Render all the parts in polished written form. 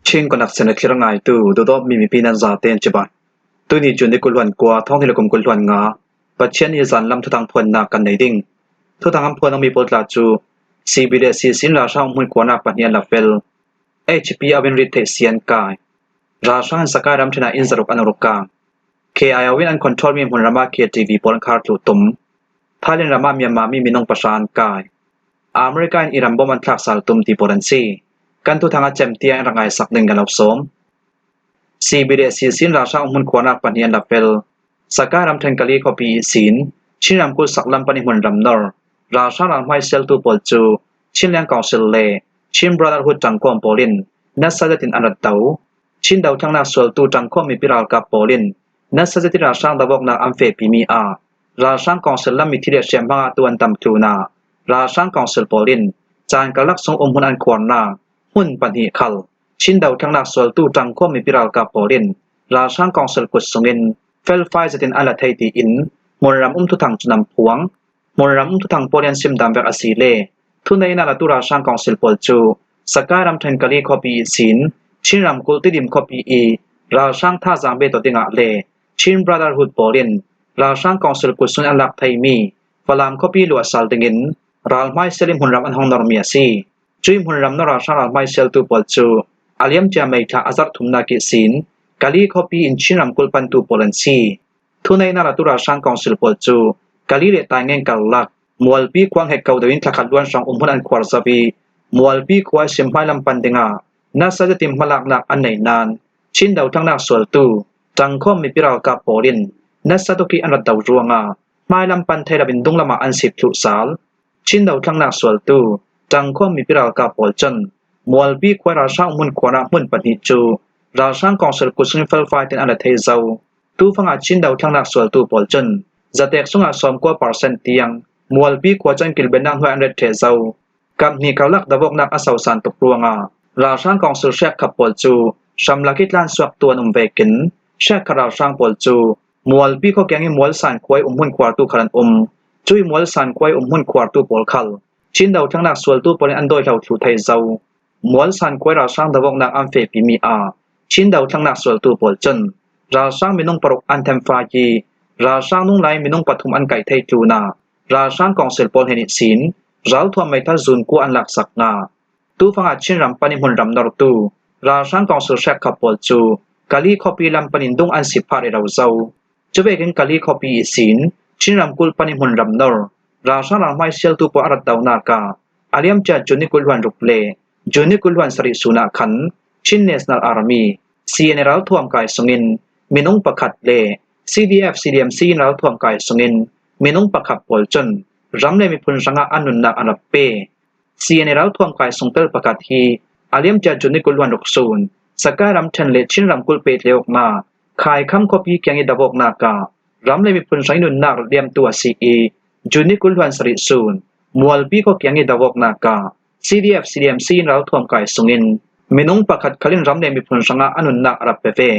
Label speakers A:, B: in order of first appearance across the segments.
A: Chin connection a thlir ngaitu dawdawtmi mipi nan zate an si bai. Tuni cu ni 20 kua thawng le kum 25 Pathian i zanlam thuthang phuannak kan nei ding. Thuthang an phuan mi pawl tla cu CB le CC in ralhrang hmun kuanak pahnih an la fel. HP a win rit theih si an kai. Ralhrang in Sakai ramṭhen ah inn zaruk an ruk kang. KIO in an control mi hmunram ah KTV pawl an khar thlu tum. Thailand ram ah Myanmar mi minung pahra an kai. America in Iran bom an thlak sal tum ti pawl an si. Kan tuthang a cem tiang in rak ngai sak ding kan lo sawm. CB le CC in ralhrang hmun khuanak pahnih an la fel. Sakai ramṭhen Kali khuapi i sin, Chin ramkulh saklam pahnih hmunram nor, ralhrang ralhmai sialtu pawl cu Chinland Council le Chin Brotherhood ṭangkuam pawl in nasa zetin an rat do. Chin dothlannak sualtu ṭangkhawm mipi ralkap pawl in nasa zetin ralhrang dawhawknak an fehpimi ah ralhrang council lam mithi le hriamhmang ah tu an tam tlun ah ralhrang council pawl in caan karlak chung umhmun an khuarnak hmun pahnih khal Chin dothlannak sualtu ṭangkhawm mipi ralkap pawl in ralhrang council kut sungin felfai zetin an la thei tiin hmunram um thuthang cu nam phuang. Hmunram um thuthang pawl an sim dam vek a si le thuneinak latu ralhrang council pawl cu Sakai ramṭhen Kali khuapi i sin Chin ramkulh Tidim khuapi i ralhrang thazaang be to dingah le Chin Brotherhood pawl in ralhrang council kutsun an lak theimi Falam khuapi luah sal dingin ralhmai sel in hmunram an hong normi a si. Cui hmunram na ralhrang ralhmai seltu pawl cu a liamcia May thla a zarh thumnak i sin Kali khuapi in Chin ramkulh pantu pawl an si. Thuneinak latu ralhrang council pawl cu Kali le Taingen karlak Mualpi khua hngek ko deuh in thlakhat luan hrawng umhmun an khuar zau i Mualpi khua Simhmai lam pan dingah nasa zetim hmalaknak an nei nain Chin dothlannak sualtu ṭangkhawm mipi ralkap pawl in nasa tuk i an rat do ruangah hmailam pan thei lo in dunglam ah an sip thluh sal. Chin dothlannak sualtu ṭangkhawm mipi ralkap pawl cun Mualpi khua ralhrang hmun khuar ah hmun pahnih cu ralhrang council kutsung felfai tein an ra thei zau. Tufang ah Chin dothlannak sualtu pawl cun zatek sungah 90% tiang Mualpi khua cun kilvennak hnuai an ret ṭheh zau. Kaphnih karlak dawoknak a sosan tuk ruangah ralhrang council hriakkap pawl cu hramlak i tlansuak tu an um vekin hriakkhat ralhrang pawl cu Mualpi khuakeng i Mualsan khua i umhmun khuartu khal an um. Cui Mualsan khua i umhmun khuartu pawl khal Chin dothlannak sualtu pawl in an dawihlo thlu thei zau. Mualsan khua i ralhrang dawoknak an fehpimi ah Chin dothlannak sualtu pawl cun ralhrang minung paruk an themfai i ralhrang nunglai minung pathum an kaih thei tlun ah ralhrang council pawl he nih sin ralthuam meithal zunkua an laksak hna. Tufang ah Chinram pan i hmunram nortu ralhrang council hriakkap pawl cu Kali khuapi lam pan in dung an si phah i ro zo. Cuvekin Kali khuapi i sin Chin ramkulh pan i hmunram nor ralhrang ralhmai sialtu pawl a rat donak ah a liamcia June ni 26 le June ni 27 sun ah khan Chin National Army CNA ralthuam kai sungin minung pakhat le CDF-CDMC in ralthuam kai sungin minung pakhat pawl cun ram le miphun hrangah an nunnak an rak pe. CNA ralthuam kai sungtel pakhat hi a liamcia June ni 26 sun Sakai ramṭhen le Chin ramkulh pehtlaihawknak Khaikham khuapi kiang i dawhawknak ah ram le miphun hrang i nunnak liamtu a si i June ni 27 sun Mualpi khua kiang i dawhawknak ah CDF-CDMC in ralthuam kai sungin minung pakhat khal in ram le miphun hrangah a nunnak a rak pe ve.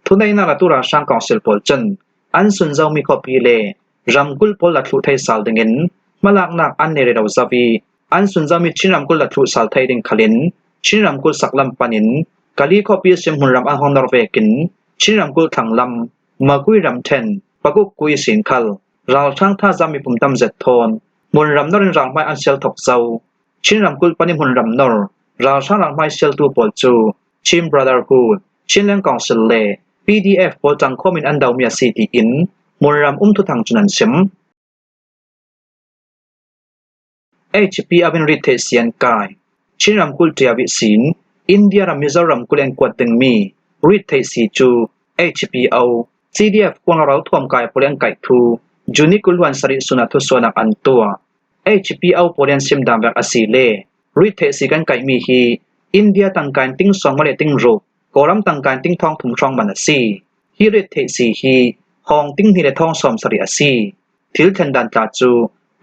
A: Thuneinak latu ralhrang council pawl cun an sunzomi khuapi le ramkulh pawl la thluh thei sal dingin hmalaknak an nei rero zau i an sunzomi Chin ramkulh la thluh sal thei ding khal in Chin ramkulh saklam pan in Kali khuapi simhmun ram an hong nor vekin Chin ramkulh thlanglam Makui ramṭhen Pakuk-kui sin khal ralhrang thazaang mipum tam zet thawn hmunram nor in ralhmai an sial thok zau. Chin ramkulh pan i hmunram nor ralhrang ralhmai sialtu pawl cu Chin Brotherhood, Chinland Council le PDF pawl ṭangkhawm in an domi a si tiin hmunram um thuthang cun an chim. HP a rit theih si an kai. Chin ramkulh ṭia vih sin India ram Mizoram kulh an kuat dingmi rit theih si cu HPO, CDF kuang ralthuam kai pawl an kaih thu June 20 sarih sun ah thusuanak an tuah. HPO pawl an sim dan vek a si le rit theih si kan kaihmi hi India tangka in ting sawm le ting ruk, Kawlram tangka in ting thong thum hrawng man a si. Hi rit theih si hi hawng ting hnih le thong sawm sarih a si. Thil thlen dan tla cu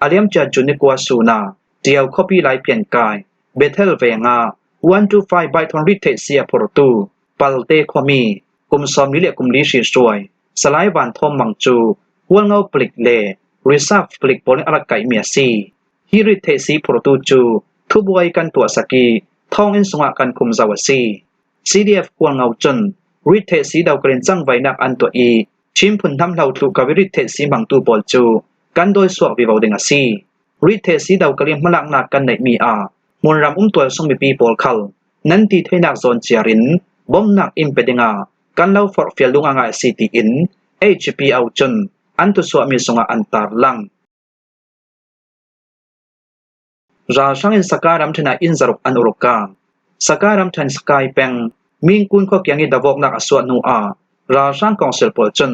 A: a liamcia June ni kua sun ah Ṭio khuapi lai piankai Bethel veng ah 125 Baithon rit theih si a phortu Palte khuami kum 40 le kum li hri-hruai Salai Van Thawm Mang cu Hualngo palik le Reserve palik pawl nih a rak kaihmi a si. Hi rit theih si phortu cu thubuai kan tuahsak i thonginn sungah kan khum zau a si. CDF Hualngo cun rittheih sii dokalin cangvainak an tuah i Chin phun hnamhlo tluhka i rittheih sii hmangtu pawl cu kan dawisuak vivo ding a si. Rittheih sii dokalin hmalaknak kan neihmi ah hmunram umtual sung mipi pawl khal nan ti theinak zawn ciar in bawmhnak in pe dingah kan lo forhfial duh ngangai a si tiin HPO cun an tusuahmi zungah an tarlang. Ralhrang in Sakai ramṭhen ah inn zaruk an uruk ka. Sakai ramṭhen Sakai peng Minkun khua kiang i davawknak a suah hnu ah ralhrang kongsil pawl cun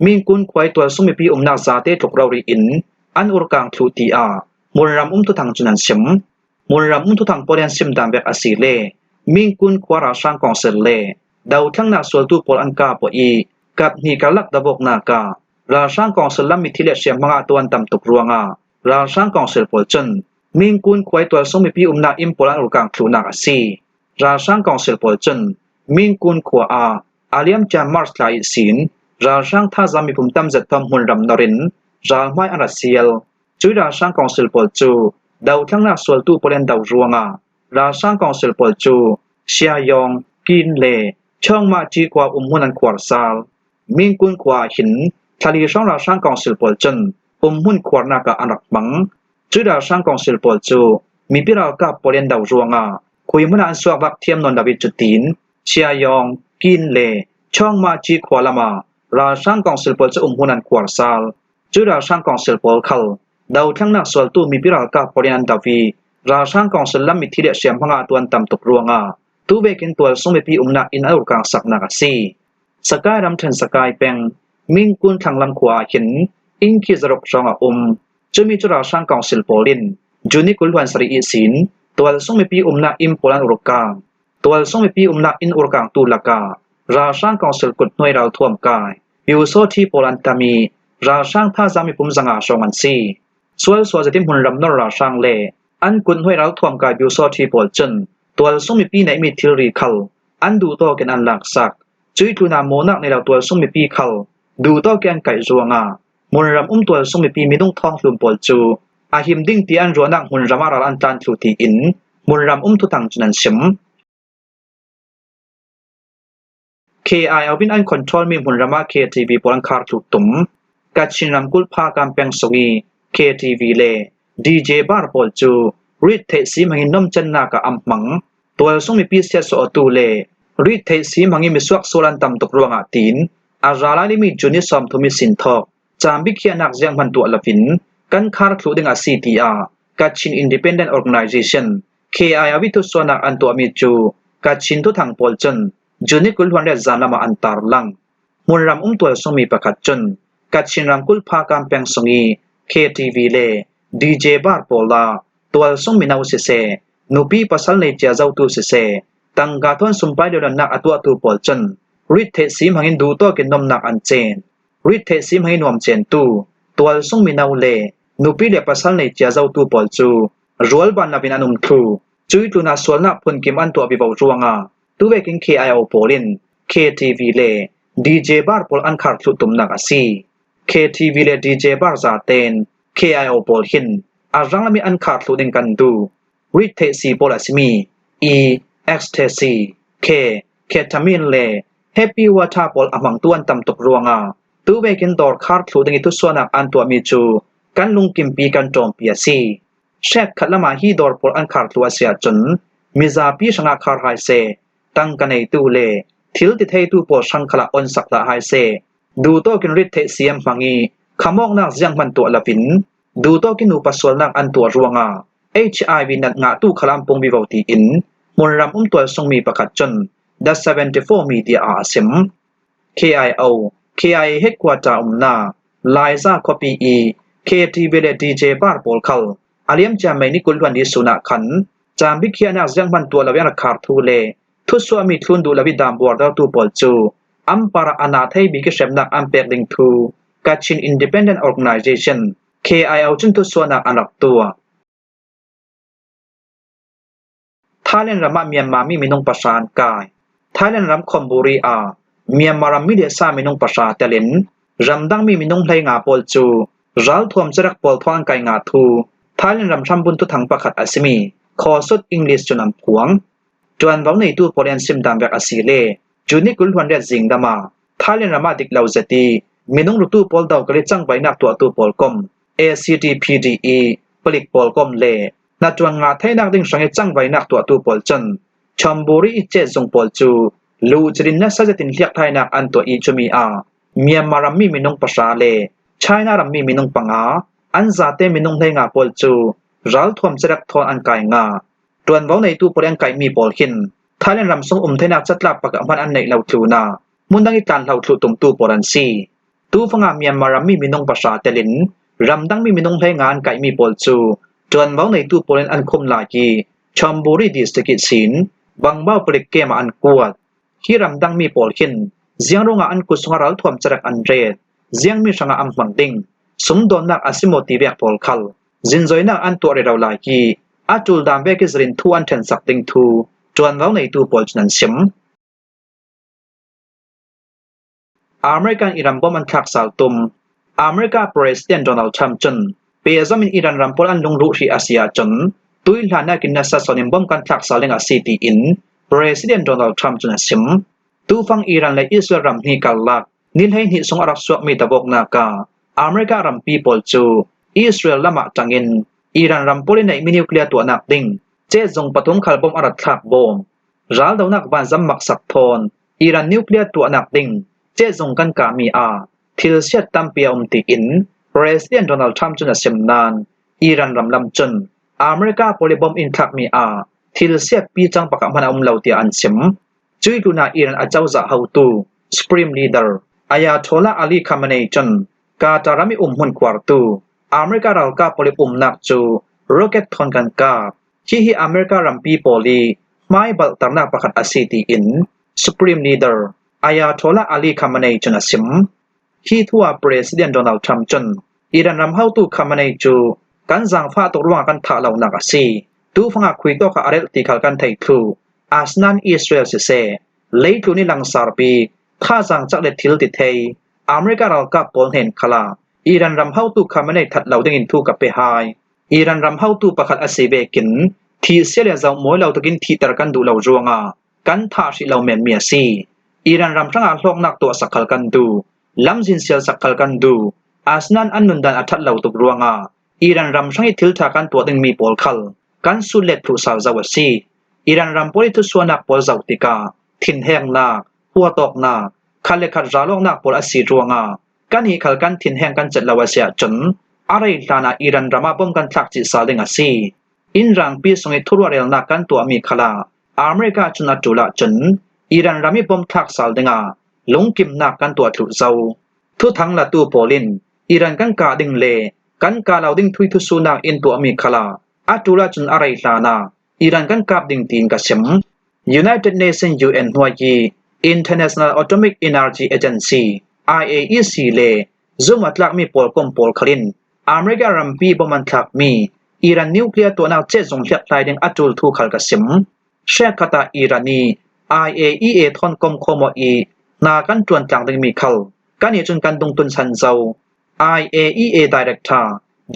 A: Minkun khua i tualsung mipi umnak zate tluk rori in an urkang thlu tiah hmunram um thuthang cun an chim. Hmunram um thuthang pawl an sim dan vek a si le Minkun khua ralhrang kongsil le dothlannak sualtu pawl an kah poah i kaphnih karlak davawknak ah ralhrang kongsil lam mithi le hriamhmang ah tuan tam tuk ruangah Ralhrang kongsil pawl cun Minkun khuai tualsung mipi umnak inn pawl an urkang thluhnak a si. Ralhrang kongsil pawl cun Minkun khua ah a liamcia March thla i sin ralhrang thazaang miphun tamzat thawm hmunram nor in ralhmai an ra sial. Cui ralhrang kongsil pawl cu dothlannak sualtu pawl an do ruangah ralhrang kongsil pawl cu Siayawng, Kin le Chawngmahṭi khua umhmun an khuar sal. Minkun khua ah hin thlali hrawng ralhrang council pawl cun umhmun khuarnak ah an rak hmang. Cu ralhrang council pawl cu mipi ralkap pawl an do ruangah khui hmun ah an suakvak thiam nawn lo i cutin Chiayawng, Kin le Chawngmahci khua lam ah ralhrang council pawl cu umhmun an khuar sal. Cu ralhrang council pawl khal dothlannak sualtu mipi ralkap pawl in an do i ralhrang council lam mithi le hriamhmang ah tuan tam tuk ruangah tuvekin tualsung mipi umnak inn an urkang saknak a si. Sakai ramṭhen Sakai peng Minkun thlanglam khua ah hin inn khi zaruk hrawng a um. Cumi cu ralhrang council pawl in June 20 sarih i sin tualsung mipi umnak inn pawl an urkang. Tualsung mipi umnak inn urkangtu lakah ralhrang council kuthnuai ralthuam kai Pyusawṭhi pawl an tam i ralhrang thazaang mipum zanga hrawng an si. Sualsual zetin hmunram nor ralhrang le an kuthnuai ralthuam kai Pyusawṭhi pawl cun tualsung mipi neihmi thilri khal an duhtawk in an laksak. Cui tlun ah mawnak nei lo tualsung mipi khal duhtawk i an kaih ruangah hmunram um tualsung mipi minung thawnghlum pawl cu a him ding ti an ruahnak hmunram ah ral an tlan thlu tiin hmunram um thuthang cun an chim. KIO in an control mi hmunram ah KTV pawl an khar thlu tum. Kachin ramkulh Phakam peng sung i KTV le DJ bar pawl cu rit theih si hmangin nomcannak ah an hmang. Tualsung mipi siasawhtu le rit theih si hmangin misuaksual an tam tuk ruangah tiin a ra lai mi June 30 i sinthawk caan biakhiahnak zianghmanh tuah loin kan khar thlu ding a si tiah Kachin Independent Organization KIO i thusuahnak an tuahmi cu Kachin thuthang pawl cun June 28 zan lam ah an tarlang. Hmunram um tualsungmi pakhat cun Kachin ramkulh Phakam peng sung i KTV le DJ bar pawl ah tualsung mino siseh, nupi pasal nei cia zotu siseh, tangka thawn sumpai liolannak a tuahtu pawl cun rittheih sii hmangin duhtawk in nomnak an cen. Rittheih sii hmangin nuam centu tualsung mino le nupi le pasal nei cia zotu pawl cu rualban loin an um thlu. Cui tlun ah sualnak phunkim an tuah vivo ruangah tuvekin KIO pawl in KTV le DJ bar pawl an khar thlu tumnak a si. KTV le DJ bar zaten KIO pawl hin a rang an khar thlu ding kan duh. Rittheih sii pawl a simi E, ecstasy, K, ketamine le happy water pawl a hmangtu an tam tuk ruangah tuvekin dawr khar thlu ding i thusuahnak an tuahmi cu kan lungkimpi kan ṭawmpi a si. Hrek khat lam ah hi dawr pawl an khar thlu a si ahcun mizapi hrangah khar hai seh, tangka neitu le thil ti theitu pawl hrang khala on sak hlah hai seh. Duhtawk in rit theih siam hmang i khamawknak zianghmanh tuah loin duhtawk in nupa sualnak an tuah ruangah HIV nat ngahtu khala an pung vivo tiin hmunram umtual sungmi pakhat cun The 74 Media ah a sim. KIO, KIA headquarter umnak Laiza khuapi i KTV le DJ bar pawl khal a liamcia May ni 20 hluan ni sun ah khan caan biakhiahnak zianghmanh tuah lo in rak khar thu le thutsuahmi thlun duh lo i daambuartertu pawl cu an par ah ana thei bik i hremnak an pek ding thu Kachin Independent Organization KIO cun thutsuahnak an rak tuah. Thailand ram ah Myanmar mi minung pahra an kai. Thailand ram Khonburi ah Myanmar rammi le sa minung pahra tel in ramdang mi minung 15 pawl cu ralthuam carek pawl thawng an kai nga thu Thailand ram hrambunh thuthang pakhat a simi Khawsut English cun an phuang. Ṭuanvo neitu pawl an sim dan vek a si le cu ni 28 zingdam ah Thailand ram ah dik lo zet i minung rutu pawl do kal i cangvainak tuahtu pawl kom ACTPD i palik pawl kom le hnaṭuan ngah theinak ding hrang i cangvainak tuahtu pawl cun Chonburi i cehzung pawl cu luhcilin nasa zet in hliakhlainak an tuah i cumi ah Myanmar rammi minung pahra le China rammi minung panga an zate minung 15 pawl cu ralthuam carek thawn an kai nga. Ṭuanvo neitu pawl an kaihmi pawl hin Thailand ram sung um theinak catlap pakhat hmanh an neih lo tluna hmundang i tlanhlo thluh tumtu pawl an si. Tufang ah Myanmar rammi minung pahra tel in ramdangmi minung 15 an kaihmi pawl cu ṭuanvo neitu pawl in an khumh lai i Chonburi district i chin Bangbao palik camp ah an kuat. Hi ramdangmi pawl hin ziangruang ah an kut sungah ralthuam carek an ret, ziangmi hrangah an hmang ding, sumdawnnak a si maw ti vek pawl khal zinzoinak an tuah rero lai i a ṭuldan vek i zarin thu an ṭhensak ding thu ṭuanvo neitu pawl cun an chim. American Iran bom an thlak sal tum. America President Donald Trump cun pehzom in Iran ram pawl an lungruh hrih a si ahcun tuihlan nakin nasa sawn in bom kan thlak sal ding a si tiin President Donald Trump cun a chim. Tufang Iran le Israel ram hnih karlak ni 12 chung a rak chuakmi tabawknak ah America rampi pawl cu Israel lam ah ṭang in Iran ram pawl i neihmi nuclear tuahnak ding cehzung pathum khal bom a rat thlak bawm. Raldonak vanzam maksak thawn Iran nuclear tuahnak ding cehzung kan kahmi ah thil siat tampi a um tiin President Donald Trump cun a sim nain Iran ram lam cun America pawl i bomb in thlakmi ah thil siatpi cang pakhat hmanh a um lo tiah an chim. Cui tlun ah Iran acozah hotu Supreme Leader Ayatollah Ali Khamenei cun Qatar ram i umhmun khuartu America ralkap pawl i umnak cu rocket thawn kan kap. Hihi America rampi pawl i hmaibalhternak pakhat a si tiin Supreme Leader Ayatollah Ali Khamenei cun a chim. Hi thu ah President Donald Trump cun Iran ram hotu Khamenei cu kan zaangfah tuk ruangah kan thah lonak a si. Tufang ah khui tawk ah a relh ti khal kan thei thlu. Asinain Israel siseh, leitlun i langsar bik, thazaang cak le thil ti thei, America ralkap pawl hnen khal ah Iran ram hotu Khamenei that lo dingin thu ka pe hai. Iran ram hotu pakhat a si vekin thih sia le zoh mawi lo takin thihter kan duh lo ruangah kan thah hrih lo menmi a si. Iran ram hrangah hlawknak tuah sakhal kan duh, lamzin sial sakhal kan duh. Asinain an nundan a that lo tuk ruangah Iran ram hrang i thiltha kan tuah dingmi pawl khal kan sut let thlu sal zau a si. Iran ram pawl i thusuanak pawl zoh tikah thinhengnak, huatawknak, khat le khat ralawknak pawl a si ruangah kan hi khal kan thinheng kan cet lo a si ahcun a rei hlan ah Iran ram ah bom kan thlak chih sal ding a si. Inn rangpi sung i thuruahrelnak kan tuahmi khal ah America cun a ṭul ahcun Iran ram i bom thlak sal dingah lungkimnak kan tuah thlu zau. Thuthang latu pawl in Iran kan kah ding le kan kah lo ding thuithusunak in tuahmi khal ah a ṭul ahcun a rei hlan ah Iran kan kap ding tiin ka sim. United Nations UN hnuai i International Atomic Energy Agency IAEC le zum a tlakmi pawl kom pawl khal in America rampi bom an thlakmi Iran nuclear tuahnak cehzung hliaphlai ding a ṭul thu khal ka sim. Hriangkhat ah Iran i IAEA thawn kom kho maw i hna kan ṭuan tlang dingmi khal kan nih cun kan dungtun chan zo. IAEA Director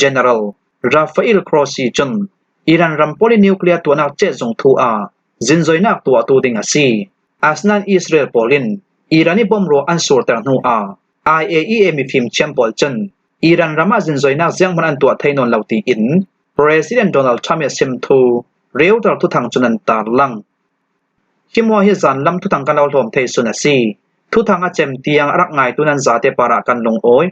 A: General Rafael Grossi cun Iran ram pawl i nuclear tuahnak cehzung thu ah zinzoinak tuahtu ding a si. Asinain Israel pawl in Iran i bomb ruah an surter hnu ah IAEA mifim thiam pawl cun Iran ram ah zinzoinak zianghmanh an tuah thai nawn lo tiin President Donald Trump i a sim thu Reuters thuthang cun an tarlang. Hi maw hi zanlam thuthang kan lo hlawm thei sun a si. Thuthang a cem tiang a rak ngaitu nan zate par ah kan lungawi.